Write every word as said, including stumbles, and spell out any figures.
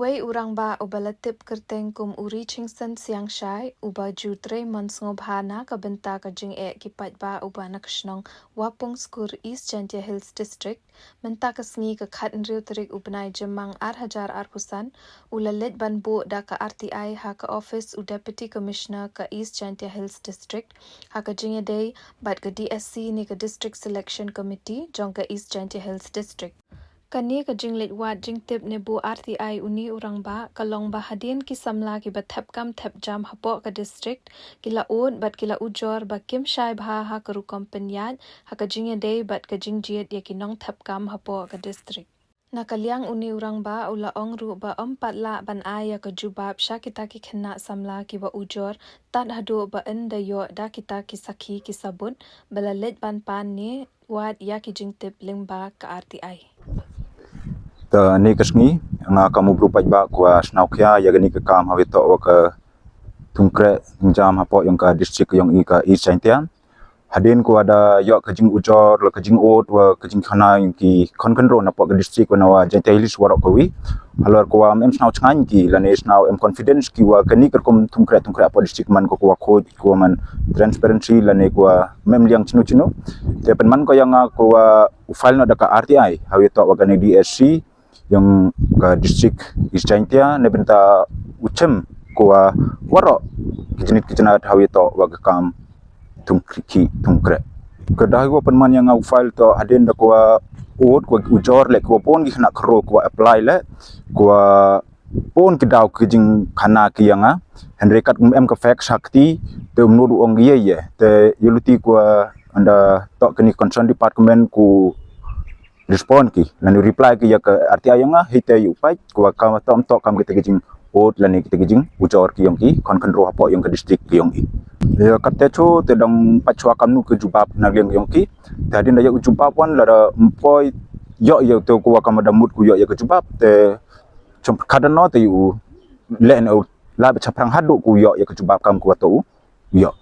Wei u rangbah uba la tip kyrteng kum u Richingson Siangshai, uba ju trei mon sngewbha na ka bynta ka jingeh ki paidbah uba na ka shnong Wapung Skur, East Jaintia Hills District, mynta ka sngi ka khathynriew tarik u bnai Jymmang ar hajar arphew san, u la leit ban buh da ka R T I ha ka office u Deputy Commissioner ka East Jaintia Hills District, ha ka jingïadei bad ka D S C ne ka District Selection Committee jong ka East Jaintia Hills District. Kane ka jingleit wad jingtip ne buh R T I uni u rangbah ka long ba hadien ki samla kiba thep kam thep jam hapoh ka district ki la ud bad ki la ujor ba kim shai bha ha ka rukom pynïaid ha ka jingïadei bad ka jingjied ïa ki nongthep kam hapoh ka district. Na ka liang uni u rangbah u la ong ruh ba ym pat lah ban ai ïa ka jubab sha kita ki khynnah samla kiba ujor tad haduh ba yn da ïoh da kita ki sakhi ki sabut ba la leit ban pan ne wad ïa ki jingtip lyngba ka R T I. Ta ne ka sngi nga kam u bru paidbah kwah sngewkhia ïa kane ka kam hawei toh wa ka thungkreh jam hapoh ïong ka district ïong i ka East Jaintia. Hadien kwah da ïoh ka jingujor la ka jingud wa ka jingkhana ïong ki khon khynroo napoh ka district wa na wa Jaintia Hills waroh kawi. Halor kwah em sngew chngaiñ ki lane sngew em confidence ki wa kane ka rukom thungkreh thungkreh hapoh district man ko kwah khot kwah man transparency lane kwah em liang chinu chinu. Te pynman ko ïa nga kwah u file noh da ka R T I hawei toh wa kane D S C ïong ka district East Jaintia ne bynta u chem kwah waroh ki jnit ki jnat hawei toh wa ka kam thungkreh thungkreh. Ka dei wa pynman ïa nga u file toh hadien da kwah ud kwah ujor leh kwah bun ki khynnah khynroo kwah apply leh kwah bun ki daw ki jingkhana ki ïa nga. Hynrei kat kum em ka facts ha kti te um nud u ong ïa ïa te ïa luti kwah ynda toh kane concern department ku respond ki lane reply ki ïa ka R T I ïong nga hei te ïa u paid kwah kam toh toh kam kita ki jingud lane kita ki jingujor ki ïong ki khon khynroo hapoh ïong ka district ki ïong i. Ïa kat te chu te dang pat shuwa kamnu ka jubab na liang ïong ki. Te hadien da ïa u jubab wan lada ym poi ïoh ïa u te kwah kam da mut ku ïoh ïa ka jubab te chom ka da no te ïa u leh ne u la ba chaphrang haduh ku ïoh ïa ka jubab kam kwah to u ïoh.